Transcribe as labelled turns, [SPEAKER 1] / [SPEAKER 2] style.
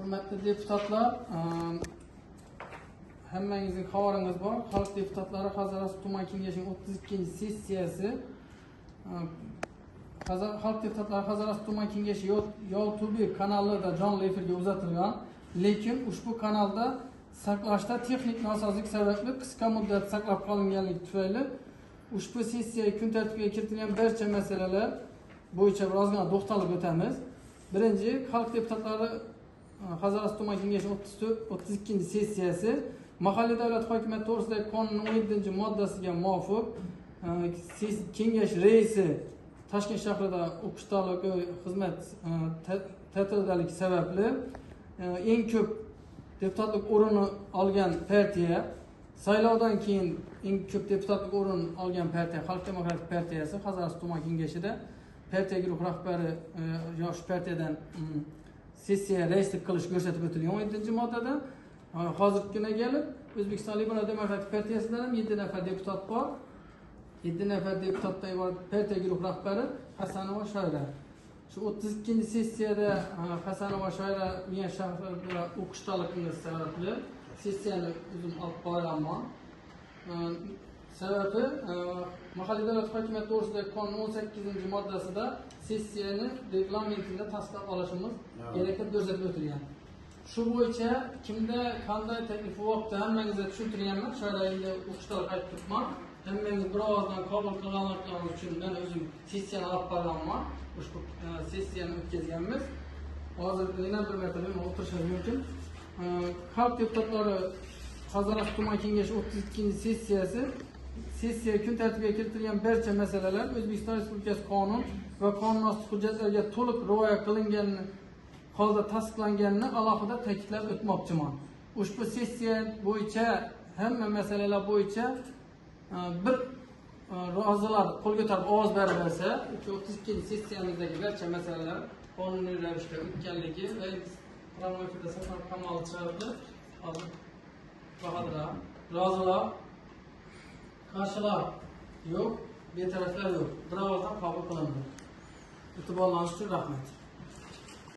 [SPEAKER 1] Hurmatli deputatlar, hammangizning xabaringiz bor. Xalq deputatlari Hazorasp tuman kengashining 32-sessiyasi Xalq deputatlari Hazorasp tuman kengashi YouTube kanalida jonli efirga uzatilgan, lekin ushbu kanalda saqlashda texnik nosozlik sababli qisqa muddat saqlab qolinganligi tufayli ushbu sessiya kun tartibiga kiritilgan barcha masalalar bo'yicha birozgina to'xtalib o'tamiz. Birinchi, Xalq deputatlari Hazorasp tuman kengashi 32-sessiyasi mahalliy davlat hokimiyati to'g'risidagi qonunning 17-moddasiga muvofiq kengash raisi Toshkent shahrida o'qish ta'limi xizmat ta'tilidalik sababli eng ko'p deputatlik o'rnini olgan partiya, saylovdan keyin eng ko'p deputatlik o'rnini olgan partiya Xalq demokratik partiyasi Hazorasp tuman kengashida partiya guruh rahbari yosh partiyadan sessiya raislik qilish ko'rsatib o'tilgan 17-moddada. Hozirgi kunga kelib O'zbekiston Liberal Demokratik partiyasidan ham 7 nafar deputat bor. 7 nafar deputatdan iborat partiya guruh rahbari Hasanova Shoira. Shu 32-sessiyada Hasanova Shoira Miya shahrida o'qish talabini sababli sessiyani o'zim olib boraman. Sababi mahalliy davlat hokimiyati to'g'risidagi qonun 18-moddasida sessiyani reglamentida tasdiqlab olishimiz kerak deb ko'rsatib o'tilgan. Shu bo'yicha kimda qanday taklif vaqtda hammangizga tushuntirganman. Shoira endi o'qishdan qaytib turibman. Hammangiz bir ovozdan qabul qilganliklaringiz uchun men o'zim sessiyani olib borganman. Ushbu sessiyani o'tkazganmiz. Hozir yana bir marta o'tirishimiz mumkin. Xalq deputatlari Hazorasp tuman kengashi 32-sessiyasi sessiya kun tartibiga kiritilgan barcha masalalar O'zbekiston Respublikasi qonun va qonunosti hujjatlarga to'liq rioya qilingan holda tasdiqlanganini alohida ta'kidlab o'tmoqchiman. Ushbu sessiya bo'yicha hamma masalalar bo'yicha bir rozilar qo'l ko'tarib ovoz berib bersa, 32-sessiyamizdagi barcha masalalar qonuniy ravishda o'tganligi va prямой efirda saqlanib qolmali chiqardi. Hozir Bahodir rozilar, qarshilar yo'q, betaraflar yo'q. Bir ovozdan qabul qilindi. E'tiborlaringiz uchun rahmat.